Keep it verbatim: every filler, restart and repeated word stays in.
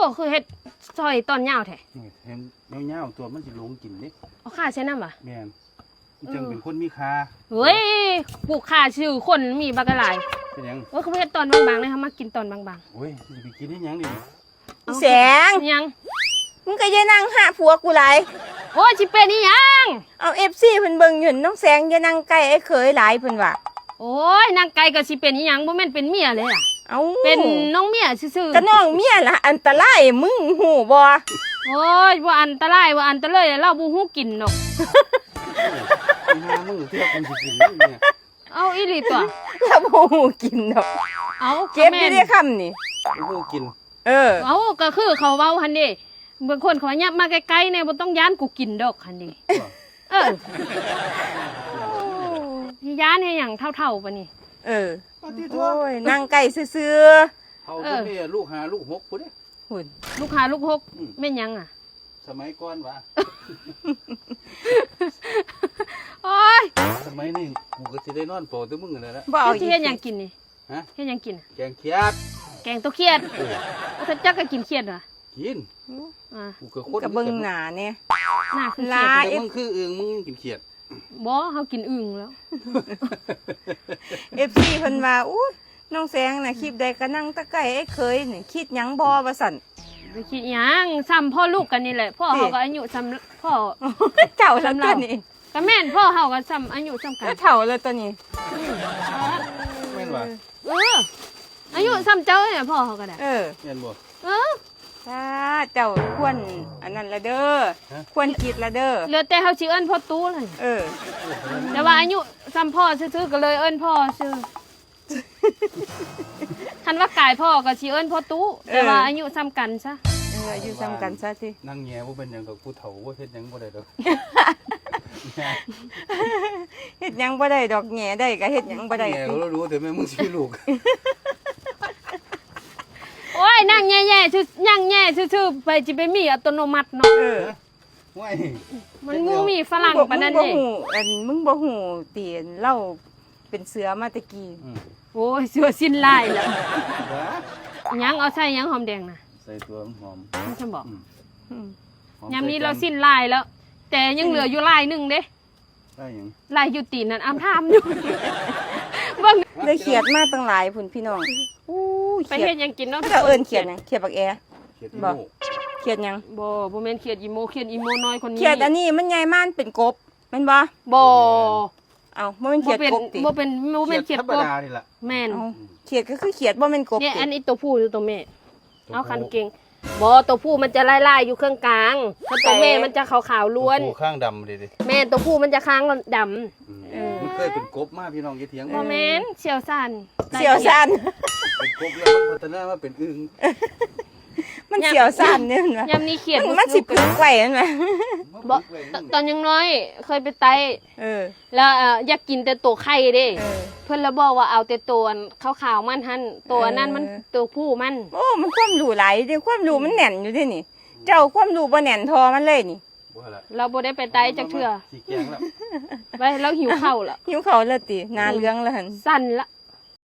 ก็คือเฮ็ดซอยตอนยาวแท้ นี่เห็นยาวๆ ตัวมันสิหลงกินเด้ เอาข่าใส่นำวะ แม่น มันจังเป็นคนมีค่า เฮ้ย ผู้ค่าชื่อคนมีบักหลาย เป็นหยัง โอ้ย เขาบ่เฮ็ดตอนบางๆ เลย เขามากินตอนบางๆ โอ้ย สิไปกินได้หยังนี่ เอา แสง หยัง มึงก็อย่านั่งหาผัวกูหลาย โอ้ย สิเป็นอีหยัง เอา เอฟซี เพิ่นเบิ่งอยู่ น้องแสงอย่านั่งใกล้ไอ้เขยหลายเพิ่นว่า โอ้ย นั่งไกลก็สิเป็นอีหยัง บ่แม่นเป็นเมียเลยอะ เอ้า เป็นน้องเมียซื่อๆ ก็น้องเมียล่ะ อันตราย มึงฮู้บ่ โอ้ย บ่อันตราย บ่อันตราย ลาวบ่ฮู้กินดอก อีห่ามึงเทื่อกูสิกินมึงเนี่ย เอาอีหลีตั๊ว ลาวบ่ฮู้กินดอก เอา เก็บอยู่เด้ คำนี่ บ่ฮู้กิน เออ เอา ก็คือเขาเว้าหั่นเด้ บางคนเขาว่า "ยับมาใกล้ๆ แน่ บ่ต้องย้านกูกินดอก" หั่นเด้ เออ สิย้านเฮ็ดหยังเฒ่าๆ ปานนี้ เออ ปาติโท โอ้ย นั่งใกล้ซื่อๆ เฒ่า เออ จนนี่ลูกห้าลูกหกพุ้นเด้ พุ้น ลูกห้าลูกหก อืม แม่นหยังอะ สมัยก่อนวะ โอ้ย สมัยนี้กูก็สิได้นอนเฝ้าแต่มึงนั่นแหละ บ่เอา สิเฮ็ดหยังกินนี่ ฮะ เฮ็ดหยังกิน แกงเขียด แกงตัวเขียด เออ เอาถ้าจักก็กินเขียดวะ กิน อืม อ่า กูก็คน ก็เบิ่งหน้าแน่ หน้าคือเขียด ลา แต่ เอฟ มึงคืออึ่ง มึงกินเขียด บ่ เฮากินอึ่งแล้ว เอฟซี เพิ่นว่า "อู้ น้องแสงน่ะ คลิปใดก็นั่งตะใกล้ไอ้เขยนี่ คิดหยังบ่" ว่าซั่น บ่คิดหยัง ส่ำพ่อลูกกันนี่แหละ พ่อเฮาก็อายุส่ำพ่อ เฒ่าแล้วตัวนี้ ก็แม่น พ่อเฮาก็ส่ำอายุส่ำกัน ก็เฒ่าแล้วตัวนี้ แม่นบ่ เออ อายุส่ำเจ้าเนี่ย พ่อเฮาก็ได้ เออ แม่นบ่ เออ ถ้าเจ้าควรอันนั้นละเด้อ ฮะ ควรคิดละเด้อ เหลือแต่เฮาสิเอิ้นพ่อตู้เลย เออ แต่ว่าอายุส่ำพ่อซื่อๆ ก็เลยเอิ้นพ่อซื่อ คันว่ากายพ่อก็สิเอิ้นพ่อตู้ เออ แต่ว่าอายุส่ำกันซะ เออ อายุส่ำกันซะติ นั่งแหย่บ่เป็นหยังดอก ผู้เฒ่าบ่เฮ็ดหยังบ่ได้ดอก เฮ็ดหยังบ่ได้ดอก แหย่ได้ก็เฮ็ดหยังบ่ได้ แหย่ก็รู้แต่แม่มึงสิลูก โอ้ย นั่งแหย่ๆ ซื่อ นั่งแหย่ซื่อๆ ไปสิไปมีอัตโนมัติเนาะ เออ ห้วย มันบ่มีฝรั่งปานนั้นเด้ มึงบ่ฮู้ อัน มึงบ่ฮู้ติ เฮาเป็นเสือมาแต่กี้ อืม โอ้ย เสือสิ้นลายแล้ว บ้า หยัง เอาใส่หยังหอมแดงน่ะ ใส่ตัวหอม มันซั่นบ่ อืม อืม หอม ยามนี้ ใส่ เราสิ้นลายแล้ว แต่ยังเหลืออยู่ลายหนึ่งเด้ ลายหยัง ลายอยู่ตีนนั่น อ้ำถามอยู่ เบิ่ง ได้เขียดมาตั้งหลายพุ้นพี่น้อง อู้ ไปเฮ็ดหยังกินเนาะ เขียด เขาเอิ้นเขียดหยัง เขียดบักแอ เขียดอีโม่ บ่ เขียดหยัง บ่ บ่แม่นเขียดอีโม่ เขียดอีโม่น้อยกว่านี้ เขียดอันนี้มันใหญ่มา มันเป็นกบ แม่นบ่ บ่ เอ้า บ่แม่นเขียดกบติ บ่เป็น บ่เป็น เขียดธรรมดานี่ล่ะ แม่น เอ้า เขียดก็คือเขียด บ่แม่นกบติ เนี่ย อันนี้ตัวผู้หรือตัวแม่ ตัวผู้ เอาคันเก่ง บ่ ตัวผู้มันจะลายๆ อยู่เครื่องกลาง ถ้าตัวแม่มันจะขาวๆ ล้วน ตัวผู้คางดำดิดิ แม่น ตัวผู้มันจะคางดำ อืม เออ มันเคยเป็นกบมาพี่น้อง อย่าเถียง บ่แม่น เสี่ยวชาญ เสี่ยวชาญ เป็นกบแล้วมันพัฒนามาเป็นอึ่ง มันเสี่ยวชาญเนี่ยเห็นบ่ ยามนี้เขียด มัน มันสิปึกไว้นั่นน่ะ มาปึกไว้ บ่ ต- ตอนยังน้อยเคยไปไต่ เออ แล้ว เอ่อ อยากกินแต่ตัวไข่เด้ เออ เพิ่นละบอกว่าเอาแต่ตัวอันขาวๆมันหั่น ตัวอันนั้นมัน เออ ตัวผู้มัน โอ้ มันความรู้หลายเด้ ความรู้มันแน่นอยู่เด้นี่ เจ้าความรู้บ่แน่นเท่ามันเลยนี่ บ่ละ เราบ่ได้ไปไต่จักเทื่อ ขี้แกงแล้ว ไป เราหิวข้าวละ หิวข้าวแล้วติ หน้าเหลืองแล้วหั่น สั่นละ